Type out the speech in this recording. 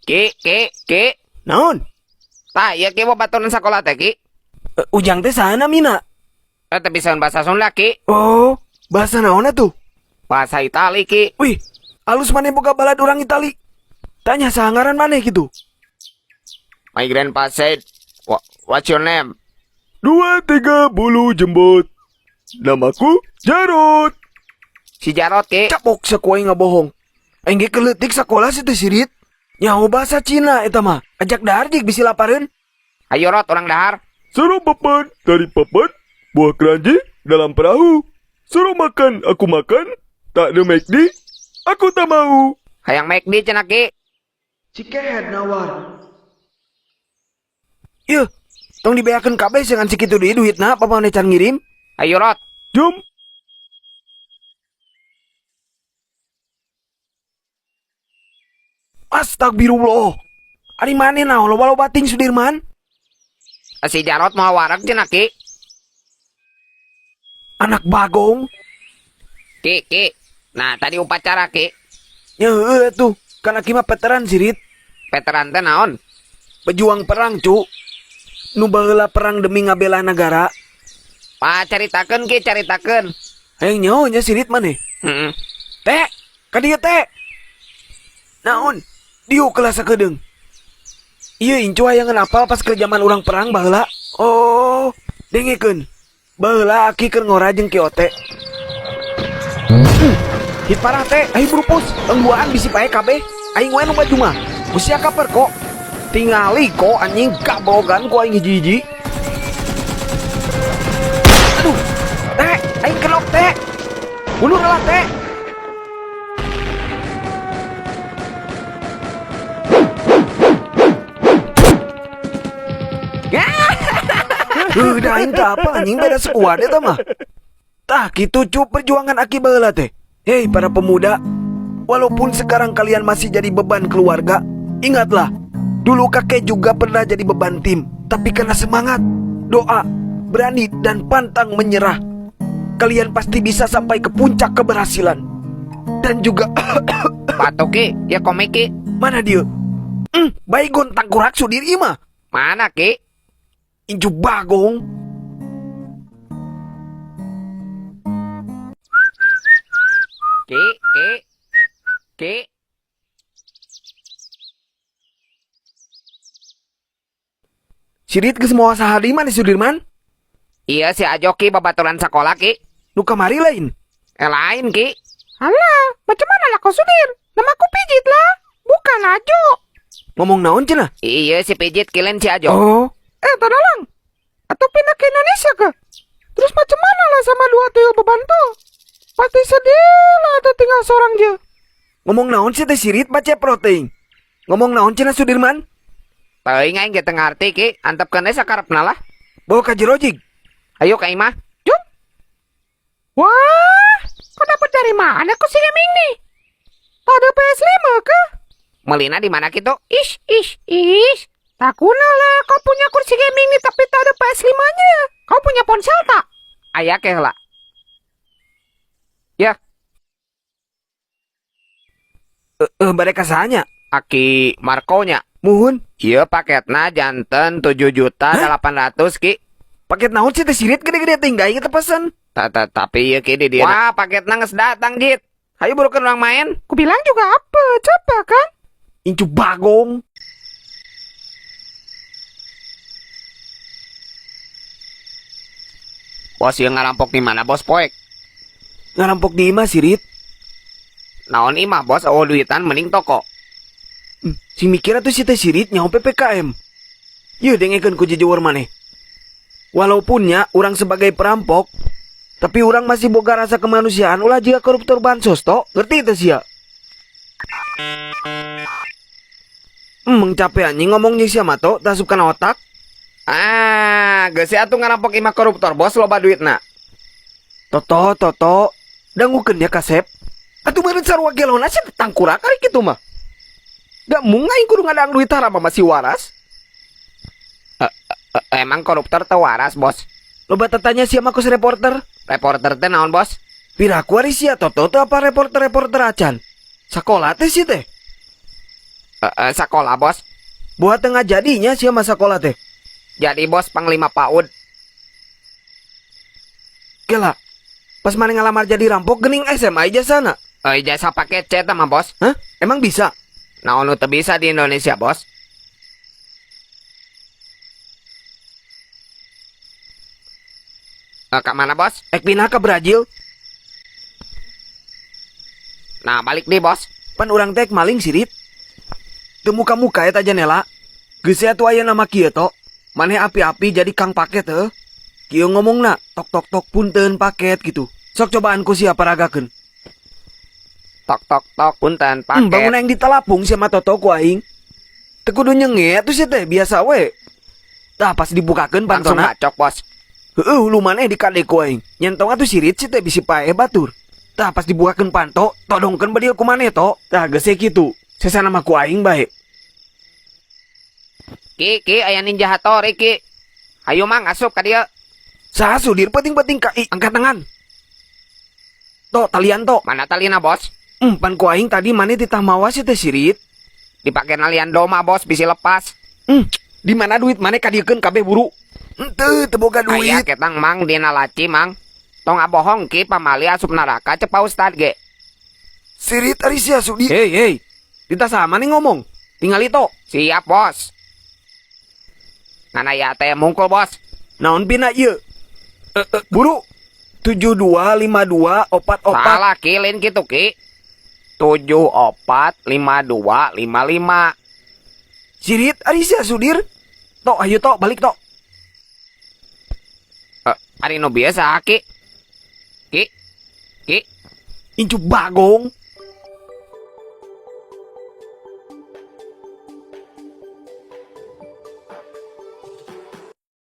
Ki, Ki, Ki. Naon? Tah, ieu Ki, babaturan sakola teh, Ki. Eh, Ujang teh saha namina? Eh, teu bisa bahasa Sunda, Ki. Oh, bahasa naon atuh? Bahasa Itali, Ki. Wih, alus maneh boga balad urang Itali. Tanya saha ngaran maneh gitu. My grandpa said, "What's your name?" Dua tiga bulu jembut. Namaku Jarot. Si Jarot, Ki. Capok sakuai ngabohong. Aing ge keleutik sakola si teh sirit. Nyaho bahasa Cina eta mah. Ajak dahar jik bisi lapareun. Ayo Rot, urang dahar. Suruh papan dari papan, buah keranji dalam perahu. Suruh makan, aku makan. Tak ada McD, aku tak mau. Hayang McD cenah, Ki. Cikehed nawar. Yeuh, tong dibeakeun kabeh jangan sakitu deui duitna papa can ngirim. Ayo Rot. Jom. Astagfirullah. Ari maneh naon loba-loba ting Sudirman? Si Jarot mau wareg cenah, Ki. Anak bagong. Ki, Ki. Nah, tadi upacara, Ki. Ya heueuh atuh, kan aki mah veteran sirit. Veteran teh naon? Pejuang perang, cu. Nu baheula perang demi ngabela negara. Pak, caritakeun, Ki, caritakeun. Hayang nyaho nya sirit maneh. Heeh. Teh, ka dieu teh. Naon? Diuk kelas sakedeung. Ieu incu hayangan apal pas ke zaman urang perang baheula. Oh, dengekeun. Baheula aki keur ngora jeung Ki Ote. Hit parah teh, aing brupus, engguaan bisi pae kabeh. Aing wae nu baju mah. Usia kaper kok. Tingali kok anjing gablogan ku aing hiji-hiji. Aduh, teh, aing kenok teh. Mundur lah teh. Udah aing teh apa anjing beda sekuat eta mah. Tah kitu cu perjuangan aki baheula teh. Hei para pemuda, walaupun sekarang kalian masih jadi beban keluarga, ingatlah, dulu kakek juga pernah jadi beban tim. Tapi karena semangat, doa, berani, dan pantang menyerah, kalian pasti bisa sampai ke puncak keberhasilan. Dan juga Batuk, Ki. Ya komik, Ki. Mana dia? Baygon tangkurak sudir mah. Mana, Ki? Incu bagong. Ki, Ki, Ki. Sirit geus moal saha deui maneh Sudirman? Iya si Ajo, Ki, babaturan sakola, Ki. Nu kamari lain? Eh, lain, Ki. Alah, macam mana lah kau Sudir? Namaku Pijit lah, bukan Ajo. Ngomong naon cenah? Iya si Pijit kilen si Ajo. Oh. Eh, tadalang. Atau pindah ke Indonesia ke? Terus macam mana lah sama dua tuyul beban tuh? Pasti sedih lah atau tinggal seorang je. Ngomong naon sih teh sirit baca protein. Ngomong naon cenah Sudirman? Teuing aing ge teu ngarti, Ki, antepkeun we sakarepna lah. Bawa ka jero jig. Ayo ka imah. Jom. Wah, kau dapat dari mana kursi gaming nih? Tak ada PS5 ke? Melina di mana kitu? Ish, ish, ish. Tak guna lah kau punya kursi gaming nih tapi tak ada PS5-nya. Kau punya ponsel tak? Aya ke heula. Ya. Bade ka saha nya? Aki Marco nya. Muhun. Ieu paketna janten tujuh juta Hah? delapan ratus, Ki. Paket naon sih teh sirit gede-gede tinggal kita pesen. Tapi ieu Ki di dieu. Wah, paketna geus datang, Jit. Hayu burukeun urang main. Ku bilang juga apa? Coba kan? Incu bagong. Bos ieu ngarampok di mana, Bos poek? Ngarampok di imah sirit. Naon imah, Bos? Oh, duitan mending toko. Sing mikir atuh si teh sirit nyaho PPKM. Yeuh dengekeun ku jejeur maneh. Walaupun nya urang sebagai perampok, tapi urang masih boga rasa kemanusiaan ulah jiga koruptor bansos to, ngerti teh sia? Meng capek anjing ngomong jeung sia mah to, tasup kana otak. Ah, geus atuh ngarampok imah koruptor, Bos, loba duitna. Toto, toto, dangukeun ya kasep. Atuh meureun sarua gelona sia tangkurak ari kitu mah. Gak mung aing kudu ngadang duit haram masih waras. Emang koruptor teu waras, Bos? Loba tatanya sia mah kos reporter. Reporter teh naon, Bos? Piraku ari sia toto teu apa reporter-reporter acan. Sakola teh sia teh. Sekolah, Bos. Buat tengah jadinya sia masa sekolah teh. Jadi, Bos, panglima PAUD. Kela. Pas maneh ngalamar jadi rampok gening SMA ijazahna. Ijazah paket C mah, Bos. Hah? Emang bisa? Naon nu teu bisa di Indonesia, Bos? Ke mana, Bos? Ek pindah ke Brazil. Nah, balik deh, Bos. Pan urang teh maling sirit. Teu muka-muka eta janela. Geus atuh aya nama kieu to. Maneh api-api jadi kang paket heuh. Kieu ngomongna, tok tok tok, punten paket gitu. Sok cobaan ku sia paragakeun. Tok tok tok, punten paket. Bangun yang ditalapung sia mah toto ku aing. Teu kudu nyenge atuh sia teh, biasa we. Tah, pas dibukakeun Langsung pantona. bacok, Bos. Heueuh, hulu maneh dikade ku aing. Nyentong atuh sirit sia teh, bisi paeh batur. Tah, pas dibukakeun panto, todongkeun bedil ku maneh to. Tah, geus kitu. Sesana mah ku aing bae. Ki, Ki, aya Ninja Hattori, Ki. Hayu, Mang, asup ka dieu. Saha Sudir penting-penting ka angkat tangan. To, talian to. Mana talina, Bos? Pan ku aing tadi maneh titah mawa sia teh sirit. Dipake nalian doma, Bos, bisi lepas. Di mana duit maneh, kadieukeun kabeh buru. Henteu, teu boga Aya duit. ketang, Mang, dina laci, Mang. Tong abohong, Ki, pamali asup neraka cek Pa Ustad ge. Sirit ari sia Sudir. Hei, hei. Ditah saha maneh ngomong? Tingali to. Siap, Bos. Ngan aya teh mungkul, Bos. Naon pina ieu? Buru. 7252 opat opat. Salah, Ki, lain kitu, Ki. 745255. Sirit ari sia Sudir. Tok, ayo tok, balik tok. Ari nu biasa, Ki. Ki. Ki. Incu bagong.